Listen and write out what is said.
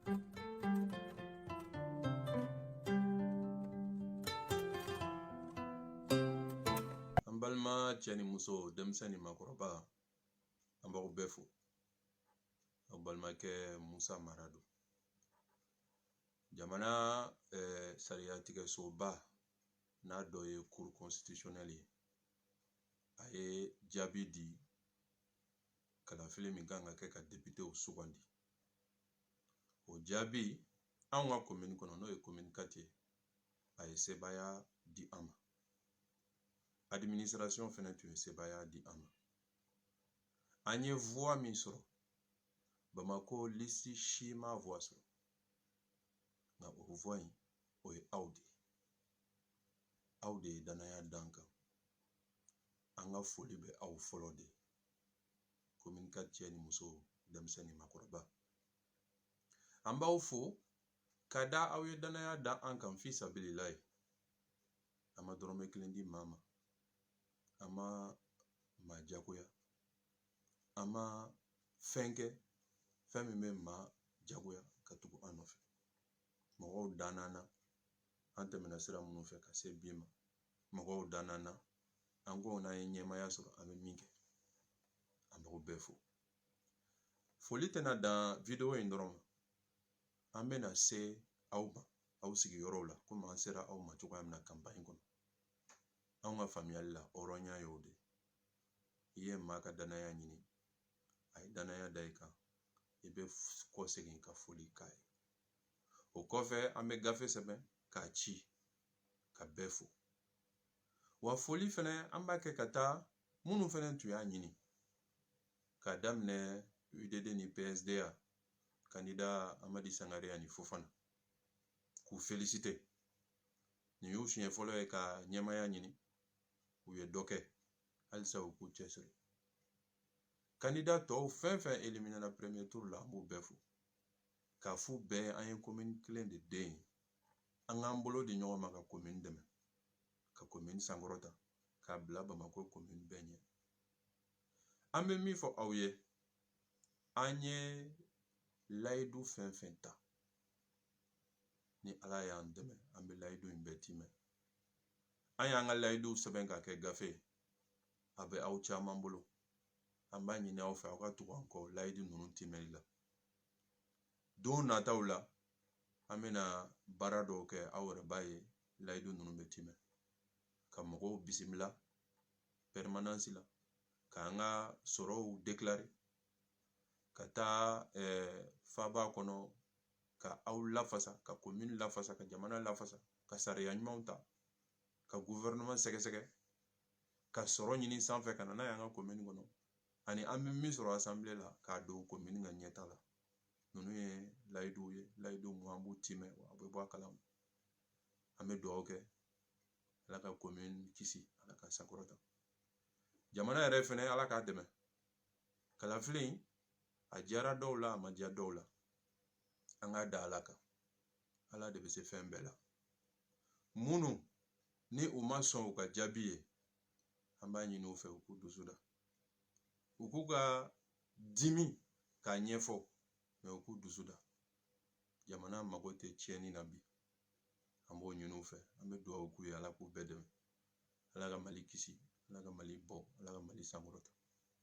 An balima cɛ ni muso, denmisɛn ni maakɔrɔba, an b'aw bɛɛ fo. Aw balimakɛ Musa Mara don. Jamana sariyatigɛsoba n'a dɔ ye cour constitutionnelle ye, a ye jaabi di kalafili min kan ka kɛ ka députéw sugandi. O jaabi anw ka commune kɔnɔ, n'o ye commune 4 ye, a ye sebaaya di an ma. Administration fɛnɛ tun ye sebaaya di an ma. An ye voix min sɔrɔ, Bamako liste si ma voix sɔrɔ, nka o voix in, o ye aw de ye. Aw de ye danaya d'an kan. An ka foli bɛ aw fɔlɔ de ye. Commune 4 cɛ ni muso, denmisɛn ni maakɔrɔba, an b'aw fo ka da aw ye danaya da an kan fi sabililayi. An ma dɔrɔmɛ kelen di maa ma, an ma maa jagoya, an ma fɛn kɛ fɛn min bɛ maa jagoya ka tugu an nɔfɛ. Mɔgɔw danna na, an tɛmɛna sira minnu fɛ ka se bi ma, mɔgɔw danna na, an ko n'an ye ɲɛmaaya sɔrɔ, an bɛ min kɛ. An b'aw bɛɛ fo. Foli tɛna dan vidéo in dɔrɔn ma, an bɛna se aw ma aw sigiyɔrɔw la, komi an sera aw ma cogoya min na campagne kɔnɔ. Anw ka faamuyali la, hɔrɔnya y'o de ye. I ye maa ka danaya ɲini, a ye danaya da i kan, i bɛ kɔsegin ka foli k'a ye. O kɔfɛ, an bɛ gafe sɛbɛn k'a ci ka bɛɛ fo. Wa foli fɛnɛ, an b'a kɛ ka taa minnu fɛnɛ tun y'a ɲini, k'a daminɛ UDD ni PSDA candidat Amadi Sangare ani Fofana, k'u féliciter. Nin y'u siɲɛ fɔlɔ ye ka ɲɛmaaya ɲini, u ye dɔ kɛ, halisa u k'u cɛsiri. Candidat tɔw fɛn fɛn éliminé na premier tour la, an b'u bɛɛ fo k'a f'u bɛɛ an ye commune kelen de den ye. An k'an bolo di ɲɔgɔn ma ka commune dɛmɛ, ka commune sankɔrɔta, k'a bila Bamako commune bɛɛ ɲɛ. An bɛ min fɔ aw ye, an ye layidu fɛn fɛn ta, ni Ala y'an dɛmɛ, an bɛ layidu in bɛɛ timɛ. An y'an ka layiduw sɛbɛn k'a kɛ gafe ye, a bɛ aw caman bolo. An b'a ɲini aw fɛ, aw ka tugu an kɔ layidu ninnu timɛli la. Don nataw la, an bɛna baara dɔw kɛ, aw yɛrɛ b'a ye layidu ninnu bɛ timɛ, ka mɔgɔw bisimila permanence la, k'an ka sɔrɔw déclarer, ka taa faaba kɔnɔ ka aw lafasa, ka commune lafasa, ka jamana lafasa, ka sariya ɲumanw ta, ka gouvernement sɛgɛsɛgɛ, ka sɔrɔ ɲini sanfɛ ka na n'a ye an ka commune kɔnɔ, ani an bɛ min sɔrɔ assemblée la k'a don commune ka ɲɛta la. Ninnu ye layiduw ye, layidu mun an b'u timɛ, a bɛ bɔ a kalama. An bɛ dugawu kɛ, Ala ka commune kisi, Ala ka sankɔrɔta. Jamana yɛrɛ fɛnɛ, Ala k'a dɛmɛ. Kalafili in, a diyara dɔw la, a ma diya dɔw la, an k'a da Ala kan. Ala de bɛ se fɛn bɛɛ la. Minnu ni u ma sɔn u ka jaabi ye, an b'a ɲini u fɛ u k'u dusu da, u k'u ka dimi k'a ɲɛfɔ, mais u k'u dusu da. Jamana mago tɛ tiɲɛni na bi. An b'o ɲini u fɛ, an bɛ dugawu k'u ye, Ala k'u bɛɛ dɛmɛ. Ala ka Mali kisi, Ala ka Mali bɔ, Ala ka Mali sankɔrɔta.